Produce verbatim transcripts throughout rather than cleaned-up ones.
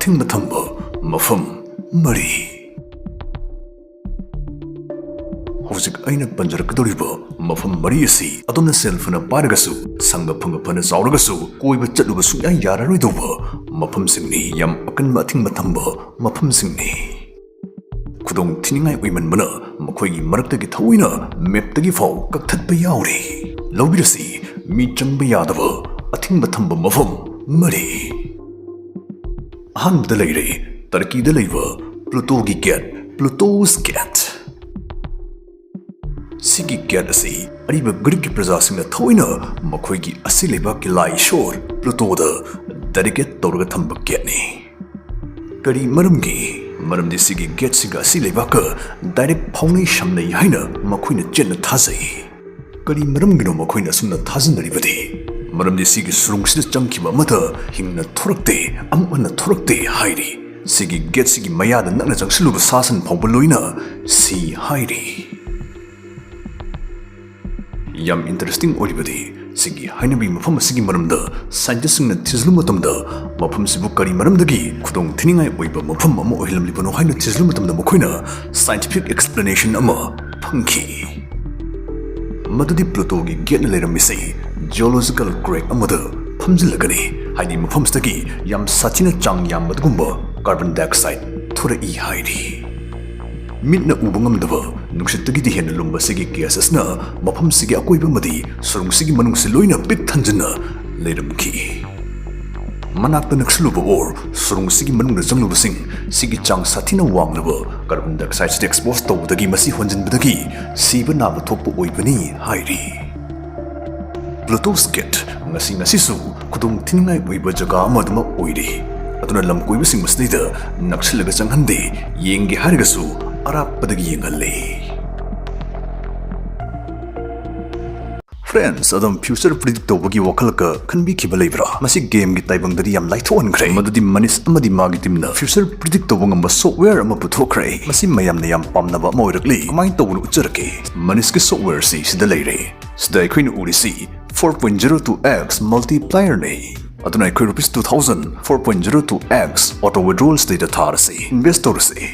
ꯑꯊꯤꯡꯕ ꯊꯝꯕ ꯃꯐꯝ ꯃꯔꯤ꯫ ꯍꯧꯖꯤꯛ ꯑꯩꯅ ꯄꯟꯖꯔꯛꯀꯗꯧꯔꯤꯕ ꯃꯐꯝ ꯃꯔꯤ ꯑꯁꯤ ꯑꯗꯣꯝꯅ ꯁꯦꯜ ꯐꯅ ꯄꯥꯏꯔꯒꯁꯨ, ꯁꯪꯒ ꯐꯪꯒ ꯐꯅ ꯆꯥꯎꯔꯒꯁꯨ ꯀꯣꯏꯕ ꯆꯠꯂꯨꯕ ꯁꯨꯡꯌꯥ ꯌꯥꯔꯔꯣꯏꯗꯧꯕ ꯃꯐꯝꯁꯤꯡꯅꯤ꯫ ꯌꯥꯝ ꯑꯀꯟꯕ ꯑꯊꯤꯡꯕ ꯊꯝꯕ ꯃꯐꯝꯁꯤꯡꯅꯤ꯫ ꯈꯨꯗꯣꯡ ꯊꯤꯅꯤꯡꯉꯥꯏ ꯑꯣꯏꯃꯟꯕꯅ ꯃꯈꯣꯏꯒꯤ ꯃꯔꯛꯇꯒꯤ ꯊꯑꯣꯏꯅ ꯃꯦꯞꯇꯒꯤ ꯐꯥꯎ ꯀꯛꯊꯠꯄ ꯌꯥꯎꯔꯤ꯫ ꯂꯧꯕꯤꯔꯁꯤ, ꯃꯤ ꯆꯪꯕ ꯌꯥꯗꯕ ꯑꯊꯤꯡꯕ ꯊꯝꯕ ꯃꯐꯝ ꯃꯔꯤ꯫ ꯑꯍꯥꯟꯕꯗ ꯂꯩꯔꯦ ꯇꯔꯀꯤꯗ ꯂꯩꯕ ꯄ꯭ꯂꯨꯇꯣꯒꯤ ꯒꯦꯠ, ꯄ꯭ꯂꯨꯇꯣꯁ ꯒꯦꯠ꯫ ꯁꯤꯒꯤ ꯒꯦꯠ ꯑꯁꯤ ꯑꯔꯤꯕ ꯒ꯭ꯔꯤꯛꯀꯤ ꯄ꯭ꯔꯖꯥꯁꯤꯡꯅ ꯊꯑꯣꯏꯅ ꯃꯈꯣꯏꯒꯤ ꯑꯁꯤ ꯂꯩꯕꯥꯛꯀꯤ ꯂꯥꯏ ꯏꯁꯣꯔ ꯄ꯭ꯂꯨꯇꯣꯗ ꯗꯦꯗꯤꯀꯦꯠ ꯇꯧꯔꯒ ꯊꯝꯕ ꯒꯦꯠꯅꯤ꯫ ꯀꯔꯤ ꯃꯔꯝꯒꯤ? ꯃꯔꯝꯗꯤ ꯁꯤꯒꯤ ꯒꯦꯠꯁꯤꯒ ꯑꯁꯤ ꯂꯩꯕꯥꯛꯀ ꯗꯥꯏꯔꯦꯛ ꯐꯥꯎꯅꯩ ꯁꯝꯅꯩ ꯍꯥꯏꯅ ꯃꯈꯣꯏꯅ ꯆꯦꯠꯅ ꯊꯥꯖꯩ꯫ ꯀꯔꯤ ꯃꯔꯝꯒꯤꯅꯣ ꯃꯈꯣꯏꯅ ꯑꯁꯨꯝꯅ ꯊꯥꯖꯅꯔꯤꯕꯗꯤ? ꯃꯔꯝꯗꯤ ꯁꯤꯒꯤ ꯁꯨꯔꯨꯡꯁꯤꯗ ꯆꯪꯈꯤꯕ ꯑꯃꯠꯇ ꯍꯤꯡꯅ ꯊꯣꯔꯛꯇꯦ, ꯑꯃꯨꯛ ꯍꯟꯅ ꯊꯣꯔꯛꯇꯦ ꯍꯥꯏꯔꯤ꯫ ꯁꯤꯒꯤ ꯒꯦꯠꯁꯤꯒꯤ ꯃꯌꯥꯗ ꯅꯛꯅ ꯆꯪꯁꯤꯜꯂꯨꯕ ꯁꯥ ꯁꯟ ꯐꯥꯎꯕ ꯂꯣꯏꯅ ꯁꯤ ꯍꯥꯏꯔꯤ꯫ ꯌꯥꯝ ꯏꯟꯇꯔꯦꯁꯇꯤꯡ ꯑꯣꯏꯔꯤꯕꯗꯤ, ꯁꯤꯒꯤ ꯍꯥꯏꯅꯕꯤ ꯃꯐꯝ ꯑꯁꯤꯒꯤ ꯃꯔꯝꯗ ꯁꯥꯏꯟꯇꯤꯁꯁꯤꯡꯅ ꯊꯤꯖꯤꯜꯂꯨꯕ ꯃꯇꯝꯗ, ꯃꯐꯝꯁꯤꯕꯨ ꯀꯔꯤ ꯃꯔꯝꯗꯒꯤ ꯈꯨꯗꯣꯡ ꯊꯤꯅꯤꯡꯉꯥꯏ ꯑꯣꯏꯕ ꯃꯐꯝ ꯑꯃ ꯑꯣꯏꯍꯜꯂꯝꯂꯤꯕꯅꯣ ꯍꯥꯏꯅ ꯊꯤꯖꯤꯜꯂꯨꯕ ꯃꯇꯝꯗ, ꯃꯈꯣꯏꯅ ꯁꯥꯏꯟꯇꯤꯐꯤꯛ ꯑꯦꯛꯁꯄ꯭ꯂꯦꯅꯦꯁꯟ ꯑꯃ ꯐꯪꯈꯤ꯫ ꯃꯗꯨꯗꯤ ꯄ꯭ꯂꯨꯇꯣꯒꯤ ꯒꯦꯠꯅ ꯂꯩꯔꯝꯃꯤꯁꯦ ꯖꯤꯑꯣꯂꯣꯖꯤꯀꯦꯜ ꯀ꯭ꯔꯦꯛ ꯑꯃꯗ ꯐꯝꯖꯤꯜꯂꯒꯅꯤ, ꯍꯥꯏꯗꯤ ꯃꯐꯝꯁꯤꯗꯒꯤ ꯌꯥꯝ ꯁꯥꯊꯤꯅ ꯆꯥꯡ ꯌꯥꯝꯕ ꯑꯗꯨꯒꯨꯝꯕ ꯀꯥꯔꯕꯟ ꯗꯥꯏꯑꯣꯛꯁꯥꯏꯗ ꯊꯣꯔꯛꯏ ꯍꯥꯏꯔꯤ꯫ ꯃꯤꯠꯅ ꯎꯕ ꯉꯝꯗꯕ ꯅꯨꯡꯁꯤꯠꯇꯒꯤꯗꯤ ꯍꯦꯟꯅ ꯂꯨꯝꯕ ꯁꯤꯒꯤ ꯒ꯭ꯌꯥꯁ ꯑꯁꯤꯅ ꯃꯐꯝꯁꯤꯒꯤ ꯑꯀꯣꯏꯕ ꯑꯃꯗꯤ ꯁꯨꯔꯨꯡꯁꯤꯒꯤ ꯃꯅꯨꯡꯁꯤ ꯂꯣꯏꯅ ꯄꯤꯛ ꯊꯟꯖꯤꯟꯅ ꯂꯩꯔꯝꯈꯤ꯫ ꯃꯅꯥꯛꯇ ꯅꯛꯁꯤꯜꯂꯨꯕ ꯑꯣꯔ ꯁꯨꯔꯨꯡꯁꯤꯒꯤ ꯃꯅꯨꯡꯗ ꯆꯪꯂꯨꯕꯁꯤꯡ ꯁꯤꯒꯤ ꯆꯥꯡ ꯁꯥꯊꯤꯅ ꯋꯥꯡꯂꯕ ꯀꯥꯔꯕꯟ ꯗꯥꯏꯑꯣꯛꯁꯥꯏꯗꯁꯤꯗ ꯑꯦꯛꯁꯄꯣꯖ ꯇꯧꯕꯗꯒꯤ ꯃꯁꯤ ꯍꯣꯟꯖꯤꯟꯕꯗꯒꯤ ꯁꯤꯕ ꯅꯥꯕ ꯊꯣꯛꯄ ꯑꯣꯏꯕꯅꯤ ꯍꯥꯏꯔꯤ꯫ ꯄ꯭ꯂꯨꯇꯣꯁ ꯒꯦꯠ ꯉꯁꯤ ꯉꯁꯤꯁꯨ ꯈꯨꯗꯣꯡ ꯊꯤꯅꯤꯡꯉꯥꯏ ꯑꯣꯏꯕ ꯖꯒꯥ ꯑꯃ ꯑꯗꯨꯃꯛ ꯑꯣꯏꯔꯤ꯫ ꯑꯗꯨꯅ ꯂꯝ ꯀꯣꯏꯕꯁꯤꯡ ꯃꯁꯤꯗꯩꯗ ꯅꯛꯁꯤꯜꯂꯒ ꯆꯪꯍꯟꯗꯦ, ꯌꯦꯡꯒꯦ ꯍꯥꯏꯔꯒꯁꯨ ꯑꯔꯥꯞꯄꯗꯒꯤ ꯌꯦꯡꯍꯜꯂꯤ꯫ ꯐ꯭ꯔꯦꯟꯁ, ꯑꯗꯨꯝ ꯐ꯭ꯌꯨꯆꯔ ꯄ꯭ꯔꯤꯗꯤꯛ ꯇꯧꯕꯒꯤ ꯋꯥꯈꯜꯒ ꯈꯟꯕꯤꯈꯤꯕ ꯂꯩꯕ꯭ꯔꯥ? ꯃꯁꯤ ꯒꯦꯝꯒꯤ ꯇꯥꯏꯕꯪꯗꯗꯤ ꯌꯥꯝ ꯂꯥꯏꯊꯣꯛꯍꯟꯈ꯭ꯔꯦ, ꯃꯗꯨꯗꯤ ꯃꯅꯤꯁ ꯑꯃꯗꯤ ꯃꯥꯒꯤ ꯇꯤꯝꯅ ꯐ꯭ꯌꯨꯆꯔ ꯄ꯭ꯔꯤꯗꯤꯛ ꯇꯧꯕ ꯉꯝꯕ ꯁꯣꯐꯋꯦꯌꯔ ꯑꯃ ꯄꯨꯊꯣꯛꯈ꯭ꯔꯦ꯫ ꯃꯁꯤ ꯃꯌꯥꯝꯅ ꯌꯥꯝ ꯄꯥꯝꯅꯕ ꯑꯃ ꯑꯣꯏꯔꯛꯂꯤ꯫ ꯀꯃꯥꯏꯅ ꯇꯧꯕꯅꯣ ꯎꯠꯆꯔꯛꯀꯦ꯫ ꯃꯅꯤꯁꯀꯤ ꯁꯣꯐꯋꯦꯌꯔꯁꯤ ꯁꯤꯗ ꯂꯩꯔꯦ꯫ ꯁꯤꯗ ꯑꯩꯈꯣꯏꯅ ꯎꯔꯤꯁꯤ four point zero two X multiplierꯅꯤ꯫ ꯑꯗꯨꯅ ꯑꯩꯈꯣꯏ rupees two thousand four point zero two X auto withdrawals ꯗ ꯊꯥꯔꯁꯤ, invest ꯇꯧꯔꯁꯤ꯫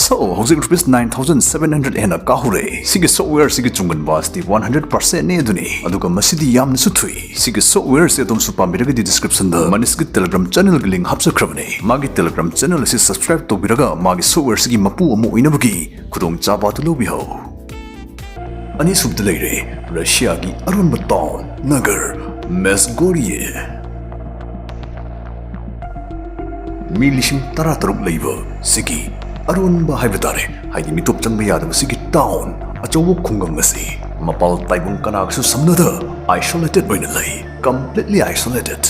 So, ꯍꯧꯖꯤꯛ rupees nine thousand seven hundred ꯍꯦꯟꯅ ꯀꯥꯍꯧꯔꯦ꯫ ꯁꯤꯒꯤ software ꯁꯤꯒꯤ ꯆꯨꯡꯒꯟꯕ ꯑꯁꯤꯗꯤ one hundred percent ꯅꯤ ꯑꯗꯨꯅꯤ꯫ ꯑꯗꯨꯒ ꯃꯁꯤꯗꯤ ꯌꯥꯝꯅꯁꯨ ꯊꯨꯏ꯫ ꯁꯤꯒꯤ software ꯁꯤ ꯑꯗꯣꯝꯁꯨ ꯄꯥꯝꯕꯤꯔꯒꯗꯤ description ꯗ ꯃꯅꯤꯁꯀꯤ Telegram channel ꯒꯤ link ꯍꯥꯞꯆꯈ꯭ꯔꯕꯅꯤ꯫ ꯃꯥꯒꯤ Telegram channel ꯑꯁꯤ subscribe ꯇꯧꯕꯤꯔꯒ ꯃꯥꯒꯤ software ꯁꯤꯒꯤ ꯃꯄꯨ ꯑꯃ ꯑꯣꯏꯅꯕꯒꯤ ꯈꯨꯗꯣꯡꯆꯥꯕ ꯑꯗꯨ ꯂꯧꯕꯤꯍꯧ꯫ ꯑꯅꯤꯁꯨꯕꯗ ꯂꯩꯔꯦ ꯔꯁꯤꯌꯥꯒꯤ ꯑꯔꯣꯟꯕ town ꯅꯒꯔ ꯃꯦꯁꯒꯣꯔꯤꯌꯦ꯫ ꯃꯤ ꯂꯤꯁꯤꯡ ꯇꯔꯥ ꯇꯔꯨꯛ ꯂꯩꯕ ꯁꯤꯒꯤ ꯑꯔꯣꯟꯕ ꯍꯥꯏꯕ ꯇꯥꯔꯦ, ꯍꯥꯏꯗꯤ ꯃꯤꯇꯣꯞ ꯆꯪꯕ ꯌꯥꯗꯕ ꯁꯤꯒꯤ town ꯑꯆꯧꯕ ꯈꯨꯡꯒꯪ ꯑꯁꯤ ꯃꯄꯥꯜ ꯇꯥꯏꯕꯪ ꯀꯅꯥꯒꯁꯨ ꯁꯝꯅꯗ isolated ꯑꯣꯏꯅ ꯂꯩ, completely isolated꯫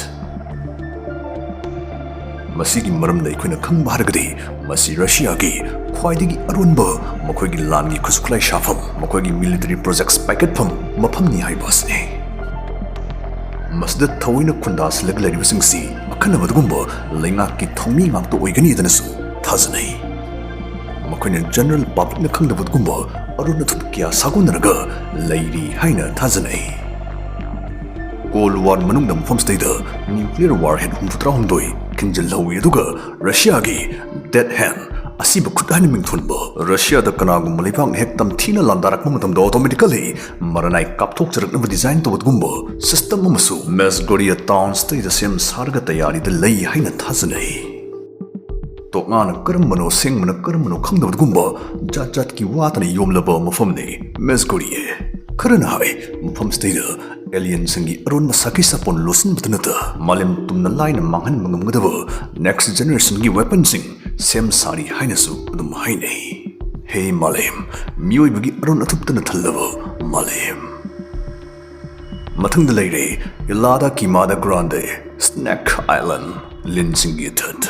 ꯃꯁꯤꯒꯤ ꯃꯔꯝꯗ ꯑꯩꯈꯣꯏꯅ ꯈꯪꯕ ꯍꯥꯏꯔꯒꯗꯤ ꯃꯁꯤ ꯔꯁꯤꯌꯥꯒꯤ ꯈ꯭ꯋꯥꯏꯗꯒꯤ ꯑꯔꯣꯟꯕ ꯃꯈꯣꯏꯒꯤ ꯂꯥꯟꯒꯤ ꯈꯨꯠꯁꯨ ꯈꯨꯠꯂꯥꯏ ꯁꯥꯐꯝ, ꯃꯈꯣꯏꯒꯤ military projects ꯄꯥꯏꯈꯠꯐꯝ ꯃꯐꯝꯅꯤ ꯍꯥꯏꯕ ꯑꯁꯤꯅꯤ꯫ ꯃꯁꯤꯗ ꯊꯑꯣꯏꯅ ꯈꯨꯟꯗꯥꯁꯤꯜꯂꯒ ꯂꯩꯔꯤꯕꯁꯤꯡꯁꯤ ꯑꯈꯟꯅꯕ ꯑꯗꯨꯒꯨꯝꯕ ꯂꯩꯉꯥꯛꯀꯤ ꯊꯧꯃꯤ ꯉꯥꯛꯇ ꯑꯣꯏꯒꯅꯤꯗꯅꯁꯨ ꯊꯥꯖꯅꯩ꯫ ꯃꯈꯣꯏꯅ general public ꯅ ꯈꯪꯗꯕ ꯑꯗꯨꯒꯨꯝꯕ ꯑꯔꯣꯟ ꯑꯊꯨꯞ ꯀꯌꯥ ꯁꯥꯒꯣꯟꯅꯔꯒ ꯂꯩꯔꯤ ꯍꯥꯏꯅ ꯊꯥꯖꯅꯩ꯫ Cold War ꯃꯅꯨꯡꯗ ꯃꯐꯝꯁꯤꯗꯩꯗ nuclear warhead ꯍꯨꯝꯐꯨꯇꯔꯥꯍꯨꯝꯗꯣꯏ ꯈꯤꯟꯖꯤꯜꯍꯧꯏ, ꯑꯗꯨꯒ ꯔꯁꯤꯌꯥꯒꯤ Death Hand, ꯑꯁꯤꯕ ꯈꯨꯠ ꯍꯥꯏꯅ ꯃꯤꯡꯊꯣꯟꯕ, ꯔꯁꯤꯌꯥꯗ ꯀꯅꯥꯒꯨꯝꯕ ꯂꯩꯕꯥꯛꯅ ꯍꯦꯛ ꯇꯝꯊꯤꯅ ꯂꯥꯟꯗꯥꯔꯛꯄ ꯃꯇꯝꯗ automatically ꯃꯔꯅꯥꯏ ꯀꯥꯞꯊꯣꯛꯆꯔꯛꯅꯕ design ꯇꯧꯕ ꯑꯗꯨꯒꯨꯝꯕ system ꯑꯃꯁꯨ ꯃꯦꯁꯒꯣꯔꯤꯌꯥ town ꯁꯤꯗꯩꯗ ꯁꯦꯝ ꯁꯥꯔꯒ ꯇꯌꯥꯔꯤꯗ ꯂꯩ ꯍꯥꯏꯅ ꯊꯥꯖꯅꯩ꯫ ꯇꯣꯛꯉꯥꯅ ꯀꯔꯝꯕꯅꯣ, ꯁꯦꯡꯕꯅ ꯀꯔꯝꯕꯅꯣ ꯈꯪꯗꯕꯒꯨꯝꯕ ꯖꯥꯠ ꯖꯥꯠꯀꯤ ꯋꯥꯇꯅ ꯌꯣꯝꯂꯕ ꯃꯐꯝꯅꯤ ꯃꯦꯁꯒꯣꯔꯤꯌꯦ꯫ ꯈꯔꯅ ꯍꯥꯏ, ꯃꯐꯝꯁꯤꯗꯩꯗ alien ꯁꯤꯡꯒꯤ ꯑꯔꯣꯟꯕ ꯁꯥꯈꯤ ꯁꯥꯄꯣꯟ ꯂꯣꯠꯁꯤꯟꯕꯇ ꯅꯠꯇ ꯃꯥꯂꯦꯝ ꯄꯨꯝꯅ ꯂꯥꯏꯅ ꯃꯥꯡꯍꯟꯕ ꯉꯝꯒꯗꯕ next generation ꯒꯤ weapon ꯁꯤꯡ ꯁꯦꯝ ꯁꯥꯔꯤ ꯍꯥꯏꯅꯁꯨ ꯑꯗꯨꯝ ꯍꯥꯏꯅꯩ꯫ ꯍꯦ ꯃꯥꯂꯦꯝ, ꯃꯤꯑꯣꯏꯕꯒꯤ ꯑꯔꯣꯟ ꯑꯊꯨꯞꯇꯅ ꯊꯜꯂꯕ ꯃꯥꯂꯦꯝ꯫ ꯃꯊꯪꯗ ꯂꯩꯔꯦ Ilha da Queimada Grande, Snake Island, ꯂꯤꯟꯁꯤꯡꯒꯤ ꯏꯊꯠ꯫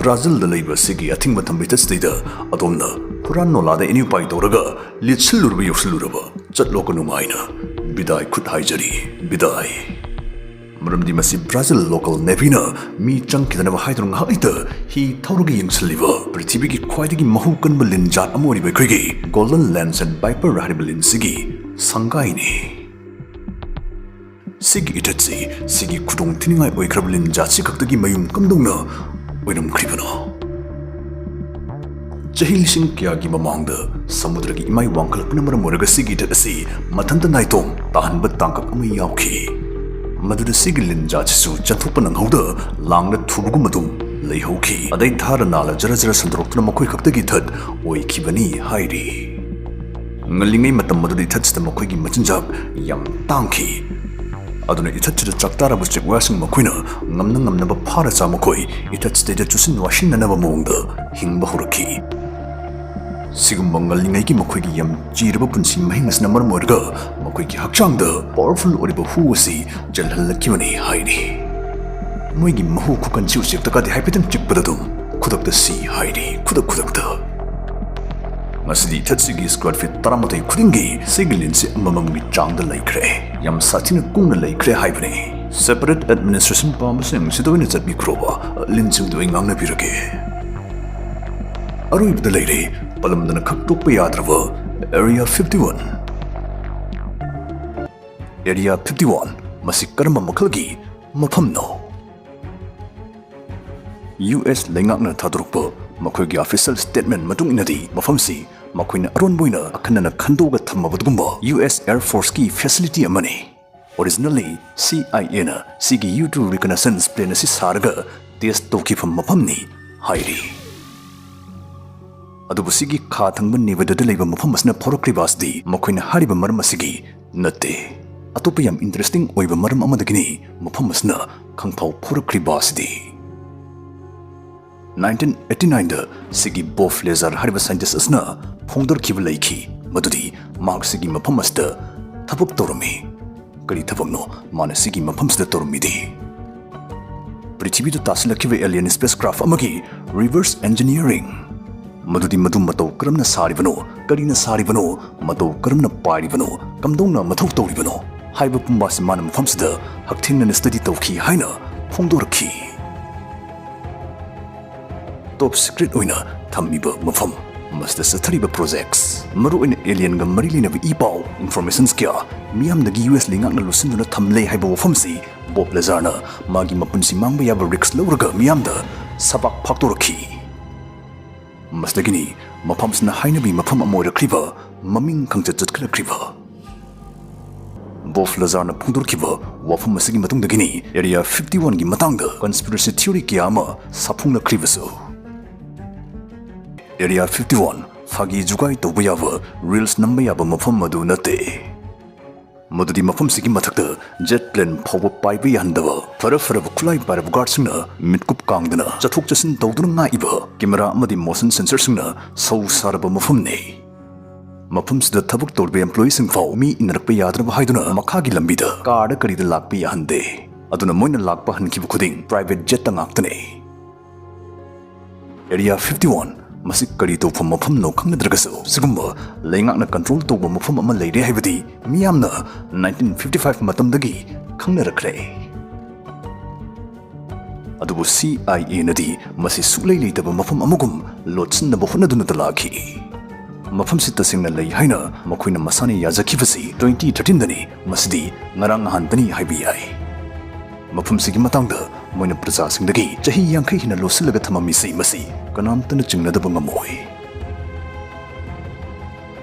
ꯕ꯭ꯔꯥꯖꯤꯜꯗ ꯂꯩꯕ ꯑꯁꯤꯒꯤ ꯑꯊꯤꯡꯕ ꯊꯝꯕ ꯏꯊꯠꯁꯤꯗꯩꯗ ꯑꯗꯣꯝꯅ ꯍꯨꯔꯥꯟ ꯅꯣꯂꯥꯗ ꯏꯅꯤꯎꯄꯥꯏ ꯇꯧꯔꯒ ꯂꯤꯠꯁꯤꯜꯂꯨꯔꯕ ꯌꯧꯁꯤꯜꯂꯨꯔꯕ, ꯆꯠꯂꯣꯀꯣ ꯅꯨꯡꯉꯥꯏꯅ꯫ ꯕꯤꯗꯥꯏ ꯈꯨꯠ ꯍꯥꯏꯖꯔꯤ, ꯕꯤꯗꯥꯏ꯫ ꯃꯔꯝꯗꯤ ꯃꯁꯤ ꯕ꯭ꯔꯥꯖꯤꯜ local navy ꯅ ꯃꯤ ꯆꯪꯈꯤꯗꯅꯕ ꯍꯥꯏꯗꯨꯅ ꯉꯥꯏꯍꯥꯛ ꯂꯩꯇ ꯍꯤ ꯊꯧꯔꯒ ꯌꯦꯡꯁꯤꯜꯂꯤꯕ ꯄ꯭ꯔꯤꯊꯤꯕꯤꯒꯤ ꯈ꯭ꯋꯥꯏꯗꯒꯤ ꯃꯍꯨ ꯀꯟꯕ ꯂꯤꯟ ꯖꯥꯠ ꯑꯃ ꯑꯣꯏꯔꯤꯕ ꯑꯩꯈꯣꯏꯒꯤ Golden Lancet Viper ꯍꯥꯏꯔꯤꯕ ꯂꯤꯟꯁꯤꯒꯤ ꯁꯪꯒꯥꯏꯅꯤ꯫ ꯁꯤꯒꯤ ꯏꯊꯠꯁꯤ ꯁꯤꯒꯤ ꯈꯨꯗꯣꯡ ꯊꯤꯅꯤꯡꯉꯥꯏ ꯑꯣꯏꯈ꯭ꯔꯕ ꯂꯤꯟ ꯖꯥꯠꯁꯤ ꯈꯛꯇꯒꯤ ꯃꯌꯨꯝ ꯀꯝꯗꯧꯅ ꯑꯣꯏꯔꯝꯈ꯭ꯔꯤꯕꯅꯣ? ꯆꯍꯤ ꯂꯤꯁꯤꯡ ꯀꯌꯥꯒꯤ ꯃꯃꯥꯡꯗ ꯁꯃꯨꯗ꯭ꯔꯒꯤ ꯏꯃꯥꯏ ꯋꯥꯡꯈꯠꯂꯛꯄꯅ ꯃꯔꯝ ꯑꯣꯏꯔꯒ ꯁꯤꯒꯤ ꯏꯊꯠ ꯑꯁꯤ ꯃꯊꯟꯇ ꯅꯥꯏꯇꯣꯝ ꯇꯥꯍꯟꯕ ꯇꯥꯡꯀꯛ ꯑꯃ ꯌꯥꯎꯈꯤ꯫ ꯃꯗꯨꯗ ꯁꯤꯒꯤ ꯂꯤꯟ ꯖꯥꯠꯁꯤꯁꯨ ꯆꯦꯟꯊꯣꯛꯄ ꯅꯪꯍꯧꯗ ꯂꯥꯡꯗ ꯊꯨꯕꯒꯨꯝ ꯑꯗꯨꯝ ꯂꯩꯍꯧꯈꯤ꯫ ꯑꯗꯩ ꯊꯥꯔ ꯅꯥꯂ ꯖꯔ ꯖꯔ ꯁꯟꯗꯣꯔꯛꯇꯨꯅ ꯃꯈꯣꯏ ꯈꯛꯇꯒꯤ ꯏꯊꯠ ꯑꯣꯏꯈꯤꯕꯅꯤ ꯍꯥꯏꯔꯤ꯫ ꯉꯜꯂꯤꯉꯩ ꯃꯇꯝ ꯑꯗꯨꯗ ꯏꯊꯠꯁꯤꯗ ꯃꯈꯣꯏꯒꯤ ꯃꯆꯤꯟꯖꯥꯛ ꯌꯥꯝ ꯇꯥꯡꯈꯤ꯫ ꯑꯗꯨꯅ ꯏꯊꯠꯁꯤꯗ ꯆꯥꯛꯇꯥꯔꯕ ꯎꯆꯦꯛ ꯋꯥꯌꯥꯁꯤꯡ ꯃꯈꯣꯏꯅ ꯉꯝꯅ ꯉꯝꯅꯕ ꯐꯥꯔ ꯆꯥ ꯃꯈꯣꯏ ꯏꯊꯠꯁꯤꯗꯩꯗ ꯆꯨꯁꯤꯟ ꯋꯥꯁꯤꯟꯅꯅꯕ ꯃꯑꯣꯡꯗ ꯍꯤꯡꯕ ꯍꯧꯔꯛꯈꯤ꯫ ꯁꯤꯒꯨꯝꯕ ꯉꯜꯂꯤꯉꯩꯒꯤ ꯃꯈꯣꯏꯒꯤ ꯌꯥꯝ ꯆꯤꯔꯕ ꯄꯨꯟꯁꯤ ꯃꯍꯤꯡ ꯑꯁꯤꯅ ꯃꯔꯝ ꯑꯣꯏꯔꯒ ꯃꯈꯣꯏꯒꯤ ꯍꯛꯆꯥꯡꯗ powerful ꯑꯣꯏꯔꯤꯕ ꯍꯨ ꯑꯁꯤ ꯆꯦꯜꯍꯜꯂꯛꯈꯤꯕꯅꯤ ꯍꯥꯏꯔꯤ꯫ ꯃꯣꯏꯒꯤ ꯃꯍꯨ ꯈꯨꯀꯟꯁꯤ ꯎꯆꯦꯛꯇ ꯀꯥꯗꯤ ꯍꯥꯏꯐꯦꯠꯇꯪ ꯆꯤꯛꯄꯗ ꯑꯗꯨꯝ ꯈꯨꯗꯛꯇ ꯁꯤ ꯍꯥꯏꯔꯤ, ꯈꯨꯗꯛ ꯈꯨꯗꯛꯇ꯫ ꯉꯁꯤꯗꯤ ꯏꯊꯠꯁꯤꯒꯤ square feet ꯇꯔꯥꯃꯥꯊꯣꯏ ꯈꯨꯗꯤꯡꯒꯤ ꯁꯤꯒꯤ ꯂꯤꯟꯁꯤ ꯑꯃꯃꯝꯒꯤ ꯆꯥꯡꯗ ꯂꯩꯈ꯭ꯔꯦ꯫ ꯌꯥꯝ ꯁꯥꯊꯤꯅ ꯀꯨꯡꯅ ꯂꯩꯈ꯭ꯔꯦ ꯍꯥꯏꯕꯅꯤ꯫ Separate administration ꯄꯥꯝꯕꯁꯤꯡ ꯁꯤꯗ ꯑꯣꯏꯅ ꯆꯠꯄꯤꯈ꯭ꯔꯣꯕ꯫ ꯂꯤꯟꯁꯤꯡꯗꯨ ꯑꯩ ꯉꯥꯡꯅꯕꯤꯔꯒꯦ꯫ ꯑꯔꯣꯏꯕꯗ ꯂꯩꯔꯦ ꯄꯜꯂꯝꯗꯅ ꯈꯛ ꯇꯣꯛꯄ ꯌꯥꯗ꯭ꯔꯕ Area fifty one꯫ Area fifty one, ꯃꯁꯤ ꯀꯔꯝꯕ ꯃꯈꯜꯒꯤ ꯃꯐꯝꯅꯣ? ꯌꯨ ꯑꯦꯁ ꯂꯩꯉꯥꯛꯅ ꯊꯥꯗꯣꯔꯛꯄ ꯃꯈꯣꯏꯒꯤ official statement ꯃꯇꯨꯡ ꯏꯟꯅꯗꯤ, ꯃꯐꯝꯁꯤ ꯃꯈꯣꯏꯅ ꯑꯔꯣꯟꯕ ꯑꯣꯏꯅ ꯑꯈꯟꯅꯅ ꯈꯟꯗꯣꯛꯑꯒ ꯊꯝꯃꯕ ꯑꯗꯨꯒꯨꯝꯕ ꯌꯨ ꯑꯦꯁ Air Forceꯀꯤ facility ꯑꯃꯅꯤ꯫ Originally, C I Aꯅ ꯁꯤꯒꯤ U two reconnaissance plane ꯑꯁꯤ ꯁꯥꯔꯒ test ꯇꯧꯈꯤꯕ ꯃꯐꯝꯅꯤ ꯍꯥꯏꯔꯤ꯫ ꯑꯗꯨꯕꯨ ꯁꯤꯒꯤ ꯈꯥ ꯊꯪꯕ ꯅꯦꯚꯥꯗꯥꯗ ꯂꯩꯕ ꯃꯐꯝ ꯑꯁꯤꯅ ꯐꯥꯎꯔꯛꯈ꯭ꯔꯤꯕ ꯑꯁꯤꯗꯤ ꯃꯈꯣꯏꯅ ꯍꯥꯏꯔꯤꯕ ꯃꯔꯝ ꯑꯁꯤꯒꯤ ꯅꯠꯇꯦ꯫ ꯑꯇꯣꯞꯄ ꯌꯥꯝ interesting ꯑꯣꯏꯕ ꯃꯔꯝ ꯑꯃꯗꯒꯤꯅꯤ ꯃꯐꯝ ꯑꯁꯤꯅ ꯈꯪꯐꯥꯎ ꯐꯥꯎꯔꯛꯈ꯭ꯔꯤꯕ ꯑꯁꯤꯗꯤ꯫ Nineteen eighty nineꯗ ꯁꯤꯒꯤ ꯕꯣꯐ ꯂꯦꯖꯥꯔ ꯍꯥꯏꯔꯤꯕ scientist ꯑꯁꯤꯅ ꯐꯣꯡꯗꯣꯔꯛꯈꯤꯕ ꯂꯩꯈꯤ, ꯃꯗꯨꯗꯤ ꯃꯍꯥꯛ ꯁꯤꯒꯤ ꯃꯐꯝ ꯑꯁꯤꯗ ꯊꯕꯛ ꯇꯧꯔꯝꯃꯤ꯫ ꯀꯔꯤ ꯊꯕꯛꯅꯣ ꯃꯥꯅ ꯁꯤꯒꯤ ꯃꯐꯝꯁꯤꯗ ꯇꯧꯔꯝꯃꯤꯗꯤ? ꯄ꯭ꯔꯤꯊꯤꯕꯤꯗ ꯇꯥꯁꯤꯜꯂꯛꯈꯤꯕ alien spacecraft ꯑꯃꯒꯤ reverse engineering, ꯃꯗꯨꯗꯤ ꯃꯗꯨ ꯃꯇꯧ ꯀꯔꯝꯅ ꯁꯥꯔꯤꯕꯅꯣ, ꯀꯔꯤꯅ ꯁꯥꯔꯤꯕꯅꯣ, ꯃꯇꯧ ꯀꯔꯝꯅ ꯄꯥꯏꯔꯤꯕꯅꯣ, ꯀꯝꯗꯧꯅ ꯃꯊꯧ ꯇꯧꯔꯤꯕꯅꯣ ꯍꯥꯏꯕ ꯄꯨꯝꯕ ꯑꯁꯤ ꯃꯥꯅ ꯃꯐꯝꯁꯤꯗ ꯍꯛꯊꯦꯡꯅꯅ study ꯇꯧꯈꯤ ꯍꯥꯏꯅ ꯐꯣꯡꯗꯣꯔꯛꯈꯤ꯫ Top secret ꯑꯣꯏꯅ ꯊꯝꯃꯤꯕ ꯃꯐꯝ꯫ ꯃꯁꯤꯗ ꯆꯠꯊꯔꯤꯕ projects, ꯃꯔꯨꯑꯣꯏꯅ alienꯒ ꯃꯔꯤ ꯂꯩꯅꯕ ꯏ ꯄꯥꯎ, informations ꯀꯌꯥ ꯃꯤꯌꯥꯝꯗꯒꯤ ꯌꯨ ꯑꯦꯁ ꯂꯩꯉꯥꯛꯅ ꯂꯣꯠꯁꯤꯟꯗꯨꯅ ꯊꯝꯂꯦ ꯍꯥꯏꯕ ꯋꯥꯐꯝꯁꯤ ꯕꯣꯕ ꯂꯦꯖꯥꯔꯅ ꯃꯥꯒꯤ ꯃꯄꯨꯟꯁꯤ ꯃꯥꯡꯕ ꯌꯥꯕ risk ꯂꯧꯔꯒ ꯃꯤꯌꯥꯝꯗ ꯁꯄꯥꯛ ꯐꯥꯛꯇꯣꯔꯛꯈꯤ꯫ ꯃꯁꯤꯗꯒꯤꯅꯤ ꯃꯐꯝꯁꯤꯅ ꯍꯥꯏꯅꯕꯤ ꯃꯐꯝ ꯑꯃ ꯑꯣꯏꯔꯛꯈ꯭ꯔꯤꯕ, ꯃꯃꯤꯡ ꯈꯪꯆꯠ ꯆꯠꯈꯠꯂꯛꯈ꯭ꯔꯤꯕ꯫ ꯕꯣꯕ ꯂꯦꯖꯥꯔꯅ ꯐꯣꯡꯗꯣꯔꯛꯈꯤꯕ ꯋꯥꯐꯝ ꯑꯁꯤꯒꯤ ꯃꯇꯨꯡꯗꯒꯤꯅꯤ Area fifty oneꯒꯤ ꯃꯇꯥꯡꯗ conspiracy theory ꯀꯌꯥ ꯑꯃ ꯁꯥꯐꯣꯡꯂꯛꯈ꯭ꯔꯤꯕꯁꯨ꯫ Area fifty one ꯐꯥꯒꯤ ꯖꯨꯒꯥꯏ ꯇꯧꯕ ꯌꯥꯕ, reels ꯅꯝꯕ ꯌꯥꯕ ꯃꯐꯝ ꯑꯗꯨ ꯅꯠꯇꯦ꯫ ꯃꯗꯨꯗꯤ ꯃꯐꯝꯁꯤꯒꯤ ꯃꯊꯛꯇ jet plane ꯐꯥꯎꯕ ꯄꯥꯏꯕ ꯌꯥꯍꯟꯗꯕ, ꯐꯔ ꯐꯔꯕ ꯈꯨꯠꯂꯥꯏ ꯄꯥꯏꯔꯕ guardꯁꯤꯡꯅ ꯃꯤꯠꯀꯨꯞ ꯀꯥꯡꯗꯅ ꯆꯠꯊꯣꯛ ꯆꯠꯁꯤꯟ ꯇꯧꯗꯨꯅ ꯉꯥꯛꯏꯕ camera ꯑꯃꯗꯤ motion sensorꯁꯤꯡꯅ ꯁꯧ ꯁꯥꯔꯕ ꯃꯐꯝꯅꯤ꯫ ꯃꯐꯝꯁꯤꯗ ꯊꯕꯛ ꯇꯧꯔꯤꯕ employeeꯁꯤꯡ ꯐꯥꯎ ꯃꯤ ꯏꯟꯅꯔꯛꯄ ꯌꯥꯗꯅꯕ ꯍꯥꯏꯗꯨꯅ ꯃꯈꯥꯒꯤ ꯂꯝꯕꯤꯗ carꯗ ꯀꯔꯤꯗ ꯂꯥꯛꯄ ꯌꯥꯍꯟꯗꯦ꯫ ꯑꯗꯨꯅ ꯃꯣꯏꯅ ꯂꯥꯛꯄ ꯍꯟꯈꯤꯕ ꯈꯨꯗꯤꯡ private jetꯇ ꯉꯥꯛꯇꯅꯤ꯫ Area fifty one ꯃꯁꯤ ꯀꯔꯤ ꯇꯧꯐꯝ ꯃꯐꯝꯅꯣ ꯈꯪꯅꯗ꯭ꯔꯒꯁꯨ, ꯁꯤꯒꯨꯝꯕ ꯂꯩꯉꯥꯛꯅ control ꯇꯧꯕ ꯃꯐꯝ ꯑꯃ ꯂꯩꯔꯦ ꯍꯥꯏꯕꯗꯤ ꯃꯤꯌꯥꯝꯅ nineteen fifty five ꯃꯇꯝꯗꯒꯤ ꯈꯪꯅꯔꯛꯈ꯭ꯔꯦ꯫ ꯑꯗꯨꯕꯨ C I Aꯅꯗꯤ ꯃꯁꯤ ꯁꯨꯛꯂꯩ ꯂꯩꯇꯕ ꯃꯐꯝ ꯑꯃꯒꯨꯝ ꯂꯣꯠꯁꯤꯟꯅꯕ ꯍꯣꯠꯅꯗꯨꯅꯇ ꯂꯥꯛꯈꯤ꯫ ꯃꯐꯝꯁꯤ ꯇꯁꯦꯡꯅ ꯂꯩ ꯍꯥꯏꯅ ꯃꯈꯣꯏꯅ ꯃꯁꯥꯅ ꯌꯥꯖꯈꯤꯕꯁꯤ twenty thirteenꯗꯅꯤ꯫ ꯃꯁꯤꯗꯤ ꯉꯔꯥꯡ ꯅꯍꯥꯟꯇꯅꯤ ꯍꯥꯏꯕ ꯌꯥꯏ꯫ ꯃꯐꯝꯁꯤꯒꯤ ꯃꯇꯥꯡꯗ ꯃꯣꯏꯅ ꯄ꯭ꯔꯖꯥꯁꯤꯡꯗꯒꯤ ꯆꯍꯤ ꯌꯥꯡꯈꯩ ꯍꯦꯟꯅ ꯂꯣꯠꯁꯤꯜꯂꯒ ꯊꯝꯃꯝꯃꯤꯁꯤ ꯃꯁꯤ ꯀꯅꯥꯝꯇꯅ ꯆꯤꯡꯅꯗꯕ ꯉꯝꯃꯣꯏ꯫